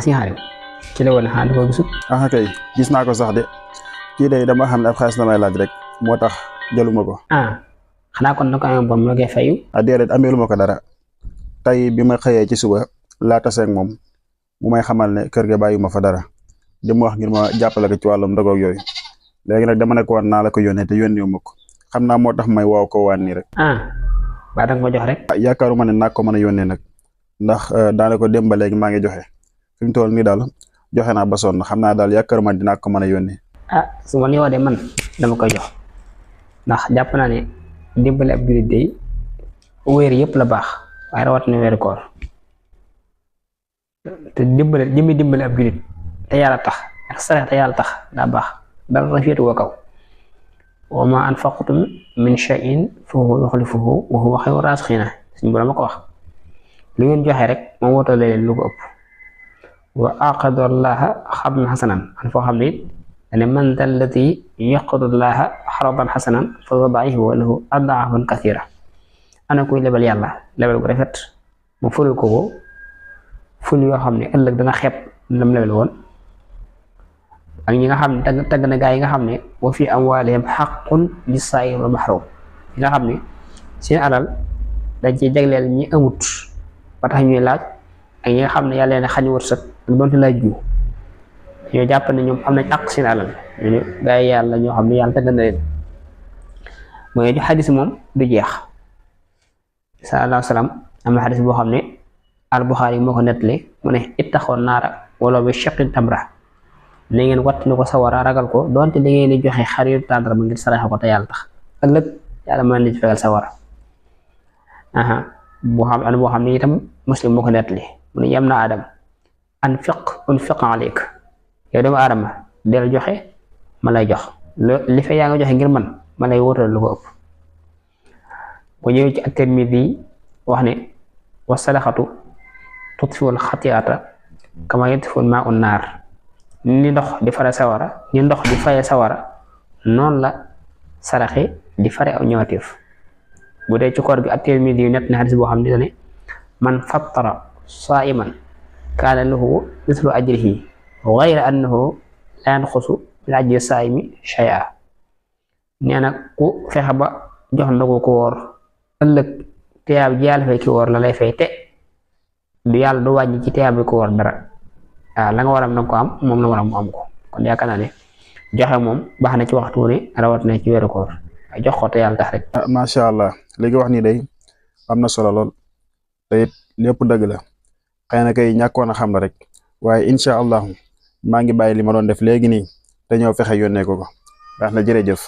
si xaarim ci la woon xanaa dafa gisut. kay gis naa ko sax de kii de dama xam ne ab xaalis la may laaj rek moo tax jëluma ko. xanaa kon da ko amee bon mu la koy fayu. déedéet ameeluma ko dara tey bi ma xëyee ci suba laa taseeg moom mu may xamal ne kër ga bàyyi ma fa dara di ma wax ngir ma jàppale ko ci wàllum ndogoog yooyu léegi nag dama ne ko woon naa la ko yónnee te yónnee ma ko xam naa moo tax may woow ko waan nii rek. ba da nga ko jox rek. yaakaaruma ne naa ko mën a yónnee nag ndax daana ko dem ba léegi maa ngi joxe fi mu toll nii daal joxe naa ba sonn xam naa daal yaakaaruma dinaa ko mën a yónnee. su ma yow de man dama koy jox ndax jàpp naa ne dimbale ab jullit day wéer yëpp la baax waaye rawatina weeru koor te dimbale ab jullit te yàlla tax ak sarax te yàlla tax daa baax dara rafetu wa kaw wa ma anfaqtum min shay'in fa huwa yukhlifuhu wa huwa khayru raziqina suñu borom ko wax lu ngeen joxe rek moom wootale leen lu ko ëpp wa aqadu allaha xabdan xasanan an foo xam ne it dane man dal lati yaqadu allaha xaradan xasanan fa yudaa'ifu lahu ad'afan kathira ana kuy lebal yàlla lebal gu rafet mu fulul ko ful yoo xam ne ëllëg dana xeeb lam lebal woon ak ñi nga xam ne tagg na gaa yi nga xam ne wa fi amwaalihim haqqun lis-saa'ili wal mahrum ñi nga xam ne seen alal dañ ci jagleel ñi amut ba tax ñuy laaj ak ñi nga xam ne yàlla leen xañ wërsëg ak doonte laaj ju ñoo jàpp ne ñoom am nañ àq seen alal ñu gaa yi yàlla ñoo xam ne yàlla tagg na leen mooy di xadis moom du jeex sallallahu alayhi wa sallam am na xadis boo xam ne al-Buxaari moo ko nettali mu ne ittaxoon naara wala bi shiqqi tamra na ngeen watt na ko sawara ragal ko donte li ngeen di joxe xaritu tàndarma ngir saraxe ko te yàlla tax ëllëg yàlla mën na ci fegal sawara boo xam ne itam Muslim moo ko nettali mu ne yam na Adam unfiq alayk yow doomu Adama del joxe ma lay jox li fa yaa nga joxe ngir man ma lay wóotal lu ko ëpp bu ñëwee ci at-Tirmidhi wax ne wa sadaqatu tutfiul xatiata kama yutfiul maa'u naar ni ndox di fare sawara ni ndox di faye sawara noonu la saraxe di fare aw ñëwateef bu dee ci koor gi at-Tirmidhi yu net na xadis boo xam ne dane man fattara saa'iman kaana lahu mithlu ajrihi ghayra annahu la yanqusu min ajri saa'imi shay'a nee na ku fexe ba jox ndogu ko woor ëllëg tiyaab ji yàlla fay ki woor la lay fay te du yàlla du wàññi ci tiyaab bi ko woor dara la nga waram nanga ko am moom la waram mu am ko kon yaakaar naa ne joxe moom baax na ci waxtu ne rawat na ci weeru koor jox ko te yàlla tax rek. macha allah léegi wax nii day am na solo lool te it lépp dëgg la xëy na kay ñàkkoon a xam la rek waaye incha allah maa ngi bàyyi li ma doon def léegi nii te ñëw fexe yónnee ko baax na jërëjëf.